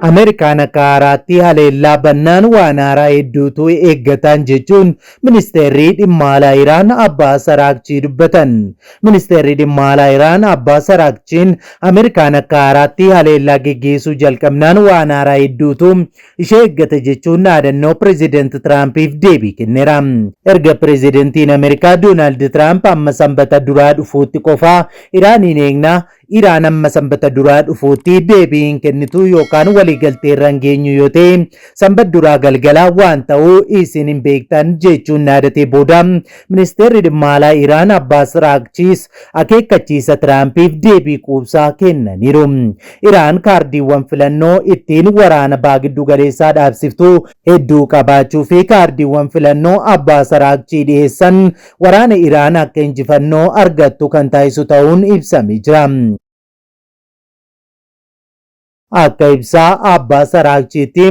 Ameerikaan akka haaraatti haleellaa bannaan waan haaraa hedduutu eeggataan jechuun ministeerri dhimma alaa Iraan Abbaas Araagchii dubbatan. Ministeerri dhimma alaa Iraan Abbaas Araagchiin Ameerikaan akka haaraatti haleellaa geggeessuu jalqabnaan waan haaraa hedduutu ishee eeggata jechuun dhaadannoo Pireezidant Tiraampiif deebii kenneera. Erga Pireezidantiin Ameerikaa Doonaald Tiraamp amma Sanbata duraa dhufuutti qofaa Iraaniin eegna, Iraan amma Sanbata duraa dhufuutti deebii hin kennitu yookaan waliigalteerra hin geenyu yoo ta'e Sanbat duraa galgala waan ta'u isin hin beektan jechuun dhaadatee booda ministeerri dhimma alaa Iraan Abbaas Raagchiis akeekkachiisa Tiraampiif deebii quubsaa kennaniiru. Iraan kaardiiwwan filannoo ittiin waraana baha giddu galeessaa dhaabsiftu hedduu qabaachuu fi kaardiiwwan filannoo Abbaas Araagchii dhiyeessan waraana Iraan akka injifannoo argattu kan taasisu ta'uun ibsamee jira. Akka ibsa Abbaas Araagchiitti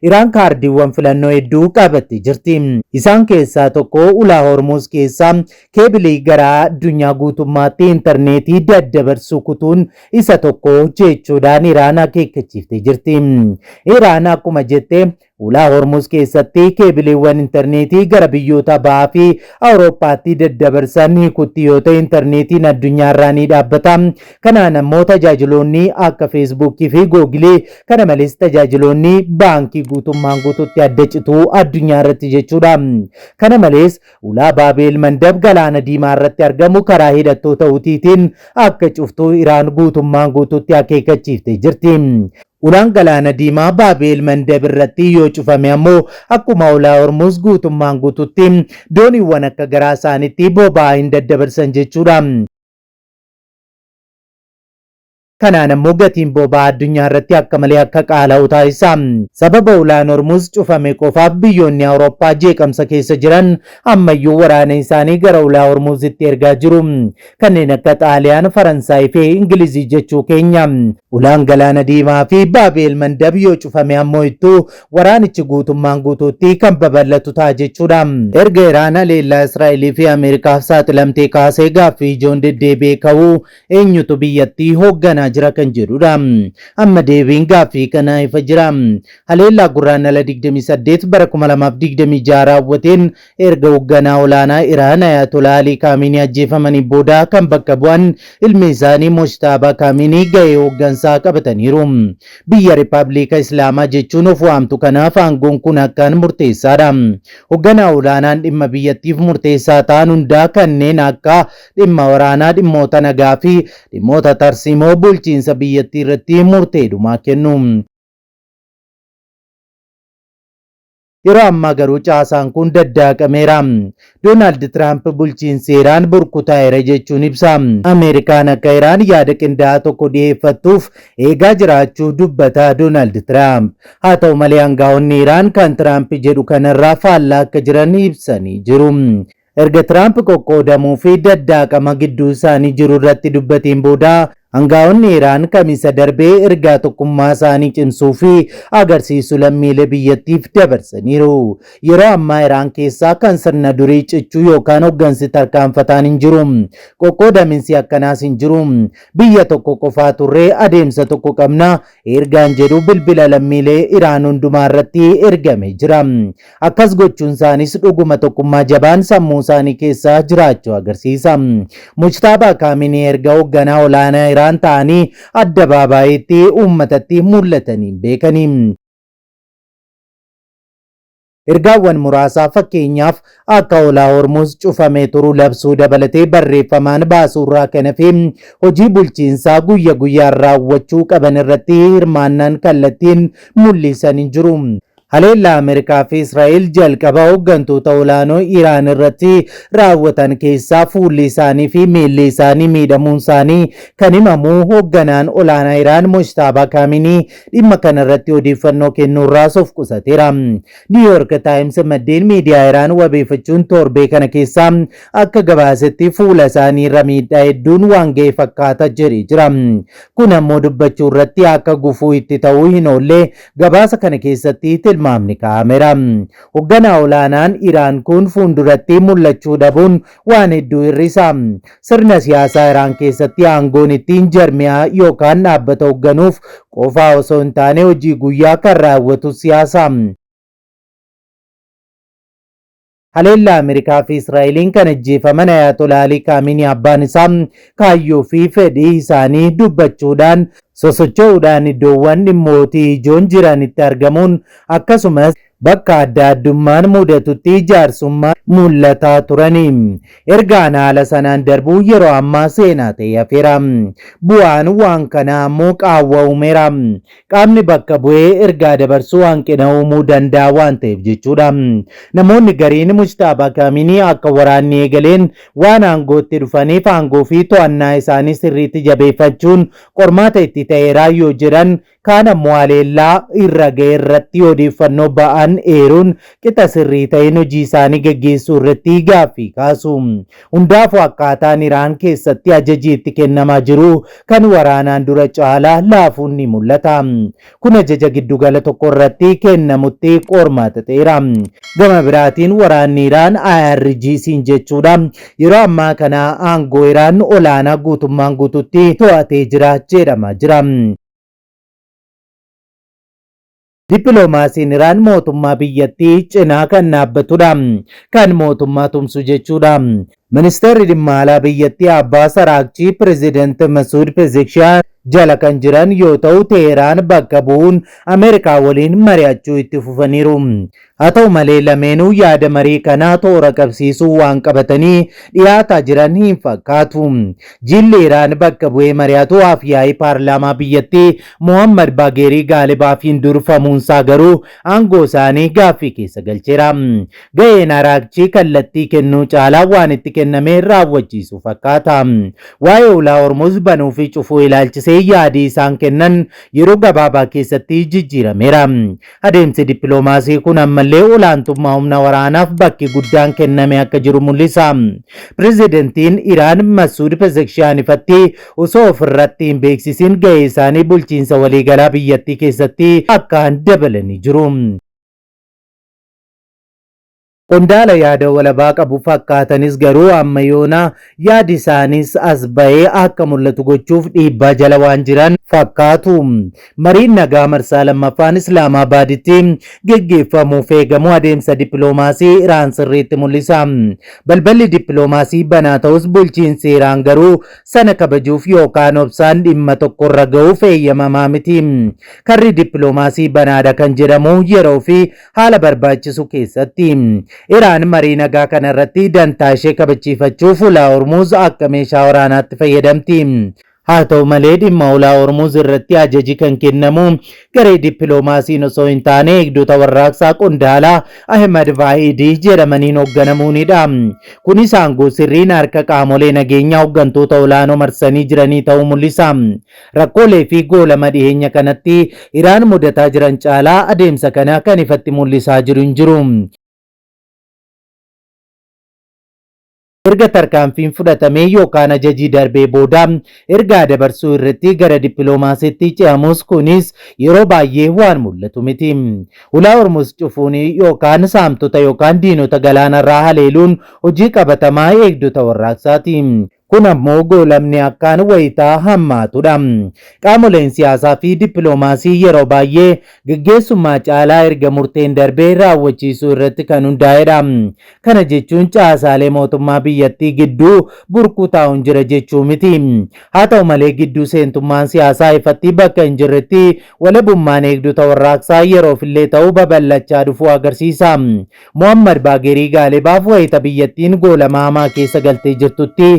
Iraan kaardiiwwan filannoo hedduu qabattee jirti. Isaan keessaa tokko ulaa Hormuuz keessa keebilii gara addunyaa guutummaatti intarneetii daddabarsu kutuun isa tokko jechuudhaan Iraan akeekkachiiftee jirti. Iraan akkuma jette Ulaa Hormuz keessatti keebiliiwwan intarneetii gara biyyoota Bahaa fi Awurooppaatti daddabarsan hiikutti yoo ta'e intarneetiin addunyaarraa ni dhaabbata. Kanaan ammoo tajaajiloonni akka Feesbuukii fi Googilii kana malees tajaajiloonni baankii guutummaan guututti adda cituu addunyaa irratti jechuudha. Kana malees ulaa Baabeel Mandab Galaana Diimaa irratti argamu karaa hidhattoota Hutiitiin akka cuftu Iraan guutummaan guututti akeekkachiiftee jirti. Ulaan Galaana Diimaa Baabeel Mandab irratti yoo cufame ammoo akkuma ulaa Hormuuz guutummaan guututti dooniiwwan akka garaa isaanitti boba'aa hin daddabarsan jechuudha. Kanaan ammoo gatiin boba'aa addunyaa irratti akka malee akka qaala'u taasisa. Sababa ulaan Hormuuz cufame qofaaf biyyoonni Awurooppaa jeeqamsa keessa jiran ammayyuu waraana isaanii gara ulaa Hormuuzitti ergaa jiru. Kanneen akka Xaaliyaan, Faransaay fi Ingilizii jechuu keenya. Ulaan Galaana Diimaa fi Baabeel Mandab yoo cufame ammoo ittuu waraanichi guutummaan guutuutti kan babal'atu ta'a jechuudha. Erga Iraan haleellaa Israa'elii fi Ameerikaaf saaxilamtee kaasee gaaffii ijoon deddeebi'ee ka'u eenyutu biyyattii hoogganaa jira kan jedhudha. Amma deebiin gaaffii kanaa ifa jira. Haleellaa Gurraandhala 28 bara 2026 raawwateen Erga hogganaa olaanaa Iraan Ayaatolaa Alii Kaamiinii ajjeefamanii booda kan bakka bu'an ilmi isaanii Mojtaabaa Kaamiinii gahee hoggansaa qabataniiru. Biyya Rippabiliika Islaamaa jechuun of waamtu kanaaf aangoon kun akkaan murteessaadha. Hogganaa olaanaan dhimma biyyattiif murteessaa ta'an hundaa kanneen akka dhimma waraanaa, dhimmoota nagaa fi dhimmoota tarsiimoo bulchiinsa biyyattii irratti murtee dhumaa kennu. Yeroo ammaa garuu caasaan kun daddaaqameera. Doonaald Tiraamp bulchiinsi Iraan burkutaa'eera jechuun ibsa. Ameerikaan akka Iraan yaada qindaa'aa tokko dhiyeeffattuuf eegaa jiraachuu dubbata Doonaald Tiraamp. Haa ta'u malee angaa'onni Iraan kan Tiraamp jedhu kanarraa faallaa akka jiran ibsanii jiru. Erga Tiraamp qoqqoodamuu fi daddaaqama gidduu isaanii jiru irratti dubbateen booda angaa'onni Iraan Kamisa darbe ergaa tokkummaa isaanii cimsuu fi agarsiisu lammiilee biyyattiif dabarsaniiru. Yeroo ammaa Iraan keessaa kan sirna durii cichu yookaan hoggansi tarkaanfataan hin jiru. Qoqqoodaminsi akkanaas hin jiru. Biyya tokko qofaa turre, adeemsa tokko qabna, Ergaan jedhu bilbila lammiilee Iraan hundumaa irratti ergamee jira. Akkas gochuun isaaniis dhuguma tokkummaa jabaan sammuu isaanii keessa jiraachuu agarsiisa. Mujtaabaa Kaaminii erga hoogganaa olaanaa Iraan ta'anii addabaabaayiitti uummatatti mul'atanii hin beekani. Ergaawwan muraasa fakkeenyaaf akka Ulaa Hormuuz cufamee turu labsuu dabalatee barreeffamaan baasuurraa kan hafe hojii bulchiinsaa guyya guyyaan raawwachuu qaban irratti hirmaannaan kallattiin mul'isan hin jiru. Haleellaa Ameerikaa fi Israa'el jalqaba hooggantoota olaanoo Iraan irratti raawwatan keessaa fuulli isaanii fi miilli isaanii miidhamuun isaanii kan himamu hoogganaan olaanaa Iraan Mojtaabaa Kaaminii dhimma kana irratti odeeffannoo kennuurraas of qusateera. New York Times maddeen miidiyaa Iraan wabeeffachuun torbee kana keessa akka gabaasetti fuula isaanii irra miidhaa hedduun waan ga'e fakkaata jedhee jira. Kun ammoo dubbachuu irratti akka gufuu itti ta'uu hin oolle gabaasa kana keessatti tilmaamameera. tilmaamni kaa'ameera. Hogganaa olaanaan Iraan kun fuulduratti mul'achuu dhabuun waan hedduu hir'isa. Sirna siyaasaa Iraan keessatti aangoon ittiin jarmiyaa yookaan dhaabbata hogganuuf qofaa osoo hin taane hojii guyyaa kan raawwatu siyaasa. Haleellaa Ameerikaa fi Israa'eliin kan ajjeefaman Ayaatolaa Alii Kaamiinii abbaan isaa kaayyoo fi fedhii isaanii dubbachuudhaan, sosocho'uudhaan, iddoowwan dhimmootii ijoon jiranitti argamuun, akkasumas bakka adda addummaan mudatutti jaarsummaan mul'ataa turani. Ergaan haala sanaan darbuu yeroo ammaa seenaa ta'ee hafeera. Bu'aan waan kanaa ammoo qaawwa uumeera. Qaamni bakka bu'ee ergaa dabarsuu hanqina uumuu danda'a waan ta'eef jechuudha. Namoonni gariin Mujtaabaa Kaaminii akka waraanni eegaleen waan aangootti dhufaniif aangoo fi to'annaa isaanii sirriitti jabeeffachuun qormaata itti ta'eera yoo jedhan, kaan ammoo haleellaa irra ga'e irratti odeeffannoo ba'an eeruun qixa sirrii ta'een hojii isaanii gaggeessuu irratti gaaffii kaasu. Hundaafuu akkaataan Iraan keessatti ajaji itti kennamaa jiru kan waraanaan dura caalaa laafuun ni mul'ata. Kun ajaja giddugala tokko irratti kennamutti qormaata ta'eera. Gama biraatiin waraanni Iraan, IRGC'n jechuudha, yeroo ammaa kana aangoo Iraan olaanaa guutummaan guututti to'atee jira jedhamaa jira. Dippiloomaasiin Iraan mootummaa biyyattii cinaa kan dhaabbatudha. Kan mootummaa tumsu jechuudha. Ministeerri dhimma alaa biyyattii Abbaas Araaqchii Pireezidant Masuud Pezeshkiyaan jala kan jiran yoo ta'u, Teheraan bakka bu'uun Ameerikaa waliin mari'achuu itti fufaniiru. Haa ta'u malee lameenuu yaada marii kanaa toora qabsiisuu waan qabatanii dhiyaataa jiran hin fakkaatu. Jilli Iraan bakka bu'ee mari'atu af-yaa'ii paarlaamaa biyyattii Mohaammad Baageerii Gaalibaafiin durfamuunsaa garuu aangoo isaanii gaaffii keessa galcheera. Gaheen Araagchii kallattii kennuu caalaa waan itti kenname raawwachiisuu fakkaata. Waa'ee ulaa Hormuz banuu fi cufuu ilaalchisee yaadi isaan kennan yeroo gabaabaa keessatti jijjiirameera. Adeemsi dippiloomaasii kun ammallee olaantummaa humna waraanaaf bakki guddaan kenname akka jiru mul'isa. Pirezidantiin Iraan Masuud Pezeshkiyaan ifatti osoo ofirratti hin beeksisin gahee isaanii bulchiinsa waliigalaa biyyattii keessatti akkaan dabalanii jiru. Qondaala yaada walabaa qabu fakkaatanis garuu amma yoonaa yaadi isaaniis as bahee akka mul'atu gochuuf dhiibbaa jala waan jiran fakkaatu. Mariin nagaa marsaa lammaffaan Islaamaabaaditti geggeeffamuuf eegamu adeemsa dippiloomaasii Iraan sirriitti mul'isa. Balballi dippiloomaasii banaa ta'us bulchiinsi Iraan garuu sana kabajuuf yookaan obsaan dhimma tokkorra gahuuf eeyyamamaa miti. Karri dippiloomaasii banaadha kan jedhamu yeroo fi haala barbaachisu keessatti. Iraan marii nagaa kana irratti dantaa ishee kabachiifachuuf ulaa Hormuuz akka meeshaa waraanaatti fayyadamti. Haa ta'u malee dhimma ulaa Hormuuz irratti ajaji kan kennamu garee dippiloomaasiin osoo hin taane eegdota warraaqsaa qondaala Ahimad Vaahidii jedhamaniin hoogganamuunidha. Kunis aangoo sirriin harka qaamolee nageenyaa hooggantoota olaanoo marsanii jiranii ta'uu mul'isa. Rakkoolee fi goolama dhiheenya kanatti Iraan mudataa jiran caalaa adeemsa kana kan ifatti mul'isaa jiru hin jiru. Erga tarkaanfiin fudhatamee yookaan ajajii darbee booda ergaa dabarsuu irratti gara dippiloomaasiitti ce'amus kunis yeroo baay'ee waan mul'atu miti. Ulaa Hormuz cufuun yookaan saamtota yookaan diinota galaanarraa haleeluun hojii qabatamaa eegdota warraaqsaati. Kun ammoo goolamni akkaan wayitaa hammaatudha. Qaamoleen siyaasaa fi dippiloomaasii yeroo baay'ee gaggeessummaa caalaa erga murteen darbee raawwachiisuu irratti kan hundaa'edha. Kana jechuun caasaalee mootummaa biyyattii gidduu burkutaa'uun jira jechuu miti. Haa ta'u malee gidduu seentummaan siyaasaa ifatti bakka hin jirretti walabummaan eegdota warraaqsaa yeroofillee ta'u babal'achaa dhufuu agarsiisa. Mohammad Baagerii Gaalibaaf wayita biyyattiin goolama hamaa keessa galtee jirtutti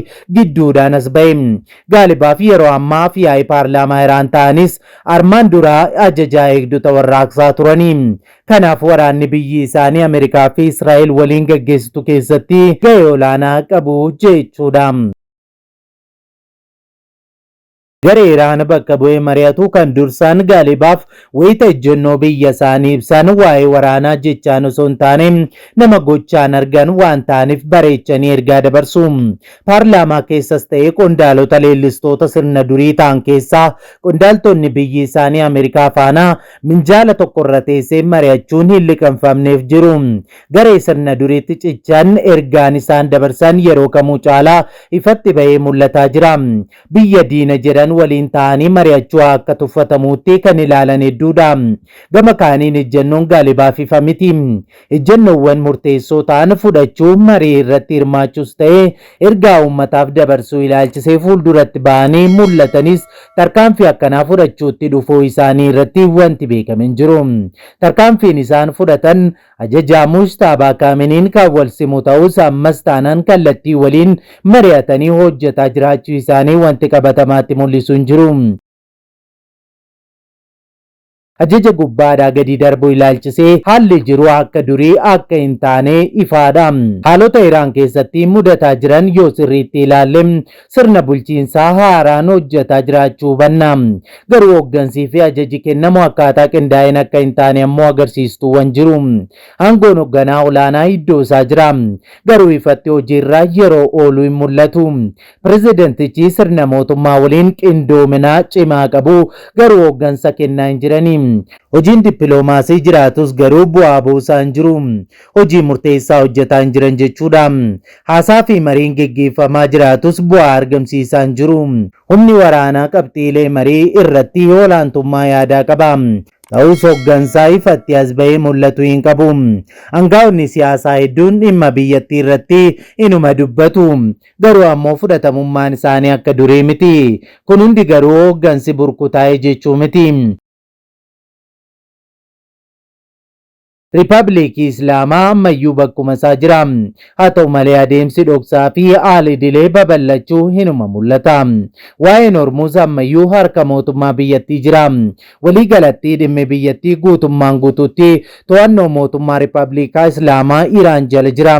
gidduudhaan as ba'e. Gaalibaaf yeroo ammaa af-yaa'ii paarlaamaa Iraan ta'anis armaan dura ajajaa eegdota warraaqsaa turani. Kanaaf waraanni biyyi isaanii Ameerikaa fi Israa'el waliin gaggeessitu keessatti gahee olaanaa qabu jechuudha. Garee Iraan bakka bu'ee mari'atu kan dursan Gaalibaaf wayita ejjennoo biyya isaanii ibsan waa'ee waraanaa jechaan osoo hin taane nama gochaan argan waan ta'aniif bareechanii ergaa dabarsu. Paarlaamaa keessas ta'ee qondaalota leellistoota sirna durii ta'an keessaa qondaaltonni biyyi isaanii Ameerikaa faana minjaala tokkorra teessee mari'achuun hin liqimfamneef jiru. Garee sirna duriitti cichan ergaan isaan dabarsan yeroo kamuu caalaa ifatti bahee mul'ataa jira. Biyya diina jedhan waliin taa'anii mari'achuu akka tuffatamuutti kan ilaalan hedduudha. Gama kaaniin ejjennoon Gaalibaaf ifa miti. Ejjennoowwan murteessoo ta'an fudhachuu, marii irratti hirmaachuus ta'e ergaa uummataaf dabarsuu ilaalchisee fuulduratti bahanii mul'atanis tarkaanfii akkanaa fudhachuutti dhufuu isaanii irratti wanti beekame hin jiru. Tarkaanfiin isaan fudhatan Ajajaa Mujtaabaa Kaameniin kan wal simu ta'us ammas taanaan kallattii waliin mari'atanii hojjetaa jiraachuu isaanii wanti qabatamaatti mul'isu hin jiru. Ajaja gubbaadhaa gadi darbu ilaalchisee haalli jiru akka durii akka hin taane ifaadha. Haalota Iraan keessatti mudataa jiran yoo sirriitti ilaalle sirna bulchiinsaa haaraan hojjetaa jiraachuu hubanna. Garuu hooggansii fi ajaji kennamu akkaataa qindaa'een akka hin taane ammoo agarsiistuuwwan jiru. Aangoon hogganaa olaanaa iddoo isaa jira. Garuu ifatti hojiirra yeroo oolu hin mul'atu. Pirezidantichi sirna mootummaa waliin qindoomina cimaa qabu, garuu hooggansa kennaa hin jirani. Hojiin dippiloomaasii jiraatus garuu bu'aa buusaa hin jiru. Hojii murteessaa hojjetaa hin jiran jechuudha. Haasaa fi mariin geggeeffamaa jiraatus bu'aa argamsiisaa hin jiru. Humni waraanaa qabxiilee marii irratti olaantummaa yaadaa qaba. Ta'us hoggansa ifatti as bahee mul'atu hin qabu. Angaa'onni siyaasaa hedduun dhimma biyyattii irratti inuma dubbatu. Garuu ammoo fudhatamummaan isaanii akka durii miti. Kun hundi garuu hoggansi burkutaa'e jechuu miti. Rippabilikii Islaamaa ammayyuu bakkuma isaa jira. Haa ta'u malee adeemsi dhoksaa fi aal-idilee babal'achuu hinuma mul'ata. Waa'een Hormuuz ammayyuu harka mootummaa biyyattii jira. Waliigalatti dhimmi biyyattii guutummaan guutuutti to'annoo mootummaa Rippabilikaa Islaamaa Iraan jala jira.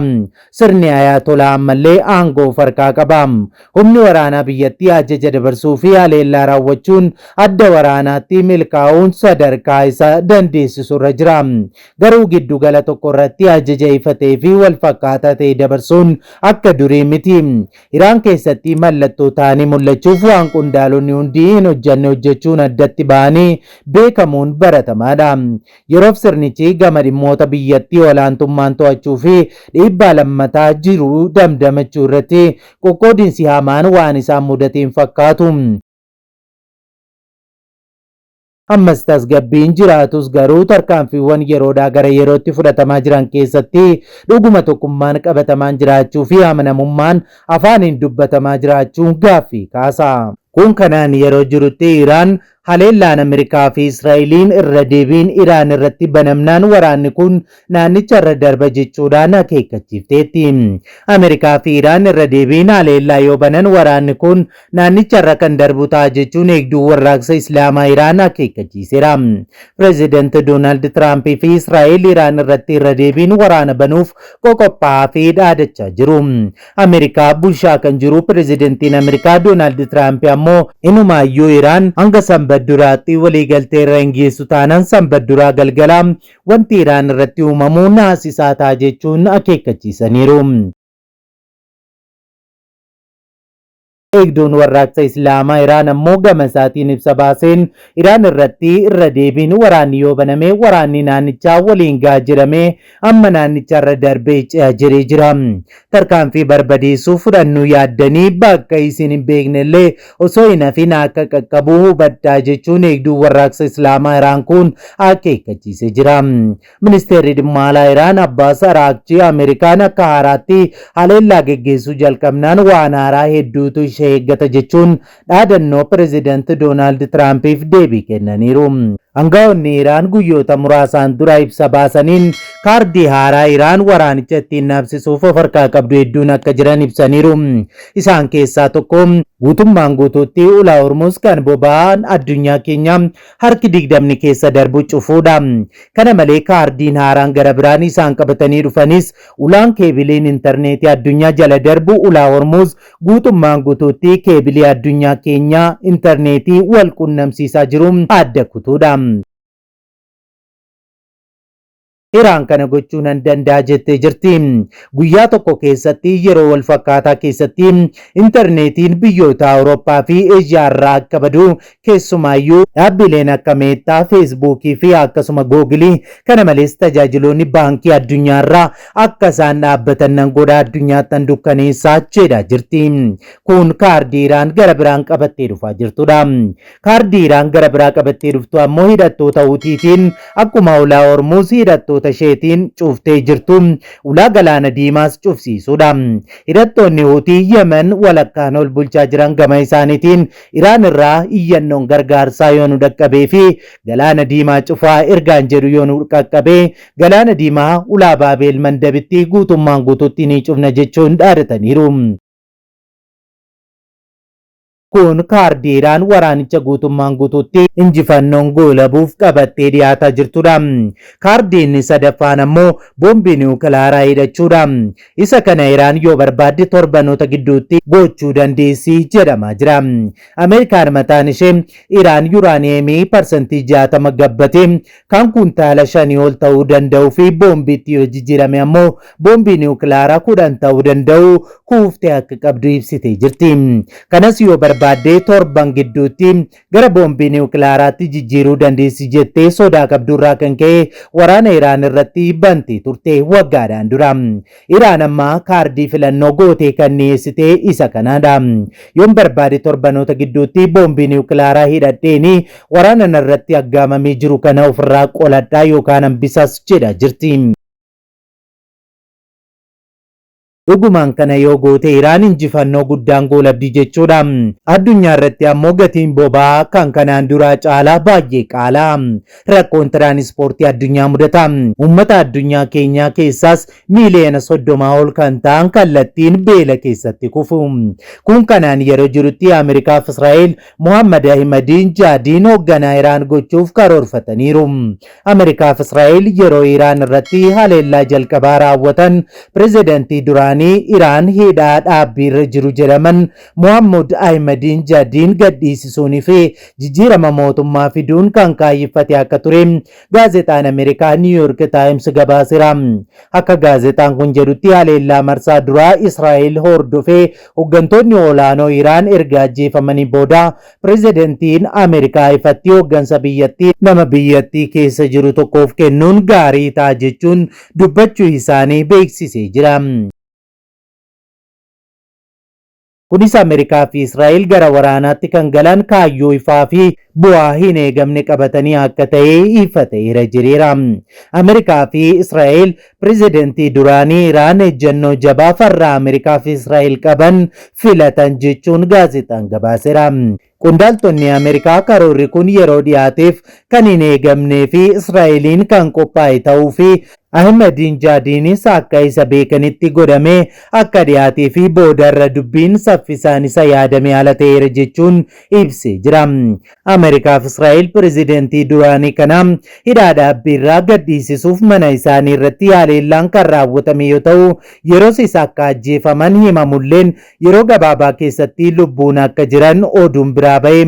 Sirni Ayaatolaa ammallee aangoo of harkaa qaba. Humni waraanaa biyyattii ajaja dabarsuu fi haleellaa raawwachuun adda waraanaatti milkaa'uun sadarkaa isa dandeessisurra jira. Garuu giddugala tokkorratti ajaja ifa ta'ee fi walfakkaataa ta'e dabarsuun akka durii miti. Iraan keessatti mallattoo ta'anii mul'achuuf waan qondaalonni hundi hin hojjanne hojjechuun addatti bahanii beekamuun baratamaadha. Yeroof sirnichi gama dhimmoota biyyattii olaantummaan to'achuu fi dhiibbaa lammataa jiru damdamachuu irratti qoqqoodinsi hamaan waan isaan mudate hin fakkaatu. Ammas tasgabbiin jiraatus garuu tarkaanfiiwwan yeroodhaa gara yerootti fudhatamaa jiran keessatti dhuguma tokkummaan qabatamaan jiraachuu fi amanamummaan afaaniin dubbatamaa jiraachuun gaaffii kaasa. Kun kanaan yeroo jirutti Iraan haleellaan Ameerikaa fi Israa'eliin irra deebiin Iraan irratti banamnaan waraanni kun naannicha irra darba jechuudhaan akeekkachiifteetti. Ameerikaa fi Iraan irra deebiin haleellaa yoo banan waraanni kun naannicha irra kan darbu ta'a jechuun eegduun warraaqsa Islaamaa Iraan akeekkachiiseera. Pireezidant Doonaald Tiraamp fi Israa'el Iraan irratti irra deebiin waraana banuuf qoqophaa'aa fi dhaadachaa jiru. Ameerikaa bulshaa kan jiru pirezidantiin Ameerikaa Doonaald Tiraamp ammoo inumaayyuu Iraan hanga Sanbat duraatti waliigaltee irra hin geessu taanaan Sanbat duraa galgala wanti Iraan irratti uumamu naasisaa ta'a jechuun akeekkachiisaniiru. Eegduun Warraaqsa Islaamaa Iraan ammoo gama isaatiin ibsa baaseen Iraan irratti irra deebiin waraanni yoo baname waraanni naannichaa waliin gaha jedhamee amma naannicharra darbee ce'a jedhee jira. Tarkaanfii barbadeessuu fudhannuu yaaddanii bakka isin hin beeknellee osoo hin hafin akka qaqqabu hubadhaa jechuun Eegduun Warraaqsa Islaamaa Iraan kun akeekkachiisee jira. Ministeerri Dhimma Alaa Iraan Abbaas Araagchii Ameerikaan akka haaraatti haleellaa geggeessuu jalqabnaan waan haaraa hedduutu ishee eeggata jechuun dhaadannoo Pireezidant Doonaald Tiraampiif deebii kennaniiru. Angaa'onni Iraan guyyoota muraasaan dura ibsa baasaniin kaardii haaraa Iraan waraanicha ittiin dhaabsisuuf of harkaa qabdu hedduun akka jiran ibsaniiru. Isaan keessaa tokko guutummaan guutuutti ulaa Hormuz kan boba'aan addunyaa keenya harki digdamni keessa darbu cufuudha. Kana malee kaardiin haaraan gara biraan isaan qabatanii dhufanis ulaan keebiliin intarneetii addunyaa jala darbu ulaa Hormuz guutummaan guutuutti keebilii addunyaa keenyaa intarneetii wal qunnamsiisaa jiru adda kutuudha. Iraan kana gochuu nan danda'a jettee jirti. Guyyaa tokko keessatti yeroo wal fakkaataa keessatti intarneetiin biyyoota Awurooppaa fi Eeshiyaa irraa akka badu keessumaayyuu dhaabbileen akka Meettaa, Feesbuukii fi akkasuma Googilii kana malees tajaajiloonni baankii addunyaa irraa akka isaan dhaabbatan nan godha addunyaattan dukkaneessaa jedhaa jirti. Kun kaardii Iraan gara biraan qabattee dhufaa jirtudha. Kaardii Iraan gara biraa qabattee dhuftu ammoo hidhattoota Hutiitiin akkuma ulaa Hormuuz hidhattoota isheetiin cuftee jirtu ulaa Galaana Diimaas cufsiisuudha. Hidhattoonni Hutii Yemen walakkaan ol bulchaa jiran gama isaaniitiin Iraan irraa iyyannoon gargaarsaa yoo nu dhaqqabee fi Galaana Diimaa cufaa ergaan jedhu yoo nu qaqqabe Galaana Diimaa ulaa Baabeel Mandabitti guutummaan guutuutti ni cufna jechuun dhaadataniiru. Kun kaardii Iraan waraanicha guutummaan guutuutti injifannoon goolabuuf qabattee dhiyaataa jirtudha. Kaardii inni sadaffaan ammoo boombii niwukilaaraa hidhachuudha. Isa kana Iraan yoo barbaadde torbanoota gidduutti gochuu dandeessi jedhamaa jira. Ameerikaan mataan ishee Iraan yuraaniyeemii parsantii 60 gabbate kan kuntaala shanii ol ta'uu danda'uu fi boombiitti yoo jijjiirame ammoo boombii niwukilaaraa 10 ta'uu danda'u kuuftee akka qabdu ibsitee jirti. Kanas yoo barbaadde torban gidduutti gara boombii niwukilaaraatti jijjiiruu dandeessi jettee sodaa qabdurraa kan ka'e waraana Iraan irratti bantee turte waggaadhaan dura. Iraan amma kaardii filannoo gootee kan dhiyeessite isa kanaadha. Yoon barbaade torbanoota gidduutti boombii niwukilaaraa hidhadheeni waraana narratti aggaamamee jiru kana ofirraa qoladhaa yookaan hambisas jedhaa jirti. Dhugumaan kana yoo goote Iraan injifannoo guddaan goolabdi jechuudha. Addunyaa irratti ammoo gatiin boba'aa kan kanaan duraa caalaa baay'ee qaala'a. Rakkoon tiraanispoortii addunyaa mudata. Uummata addunyaa keenyaa keessaas miiliyoona 30 ol kan ta'an kallattiin beela keessatti kufu. Kun kanaan yeroo jirutti Ameerikaa fi Israa'el Mohaammad Ahimadiin Jaadiin hoogganaa Iraan gochuuf karoorfataniiru. Ameerikaa fi Israa'el yeroo Iraan irratti haleellaa jalqabaa raawwatan pirezidantii duraanii Iraan hidhaa dhaabbiirra jiru jedhaman Mohammud Ahimadiin Jadiin gadhiisisuunii fi jijjiirama mootummaa fiduun kan kaayyeffate akka ture gaazexaan Ameerikaa New York Times gabaaseera. Akka gaazexaan kun jedhutti haleellaa marsaa duraa Israa'el hordofee hooggantoonni olaanoo Iraan erga ajjeefamanii booda Pirezidantiin Ameerikaa ifatti hooggansa biyyattii nama biyyattii keessa jiru tokkoof kennuun gaarii ta'a jechuun dubbachuu isaanii beeksisee jira. Kunis Ameerikaa fi Israa'el gara waraanaatti kan galan kaayyoo ifaa fi bu'aa hin eegamne qabatanii akka ta'e ifa ta'eera jedheera. Ameerikaa fi Israa'el Pirezidantii duraanii Iraan ejjennoo jabaa farra Ameerikaa fi Israa'el qaban filatan jechuun gaazexaan gabaaseera. Qondaaltonni Ameerikaa karoorri kun yeroo dhiyaateef kan hin eegamnee fi Israa'eliin kan qophaa'e ta'uu fi Ahimadiin Jaadiinis akka isa beekanitti godhamee akka dhiyaatee fi boodarra dubbiin saffisaan isa yaadame ala ta'eera jechuun ibsee jira. Ameerikaa fi Israa'el pirezidantii duraanii kana hidhaa dhaabbiirraa gadhiisisuuf mana isaanii irratti haleellaan kan raawwatame yoo ta'u, yeroos isa akka ajjeefaman himamulleen yeroo gabaabaa keessatti lubbuun akka jiran oduun biraa ba'e.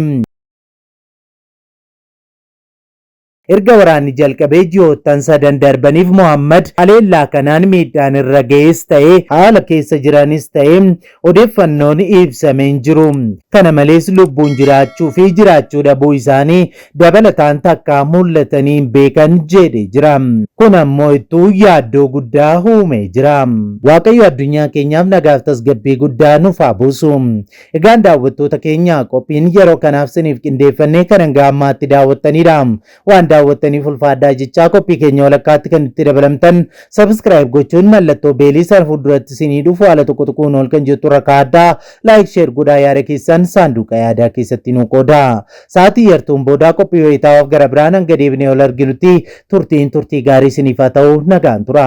Erga waraanni jalqabee ji'oottan sadan darbaniif Mohaammad haleellaa kanaan miidhaan irra ga'es ta'e haala keessa jiranis ta'e odeeffannoon ibsame hin jiru. Kana malees lubbuun jiraachuu fi jiraachuu dhabuu isaanii dabalataan takkaa mul'atanii hin beekan jedhe jira. Kun ammoo ittuu yaaddoo guddaa uumee jira. Waaqayyo addunyaa keenyaaf nagaaf tasgabbii guddaa nuuf haa buusu. Egaan daawwattoota keenya qophiin yeroo kanaaf siniif qindeeffannee kan hanga ammaatti daawwattanidha. Waan daawwattaniif ulfaadhaa jechaa, qophii keenya walakkaatti kan itti dabalamtan subscribe gochuun mallattoo beelii sana fuulduratti isinii dhufu haala tokko tokkoon ol kan jettu irra kaa'adhaa. Like, share godhaa, yaada keessan saanduqa yaadaa keessatti nu qooda. Sa'aatii yartuun boodaa qophii wayitaawwaaf gara biraan hanga deebinee ol arginutti turtiin turtii gaarii isiniif haa ta'u, nagaan tura.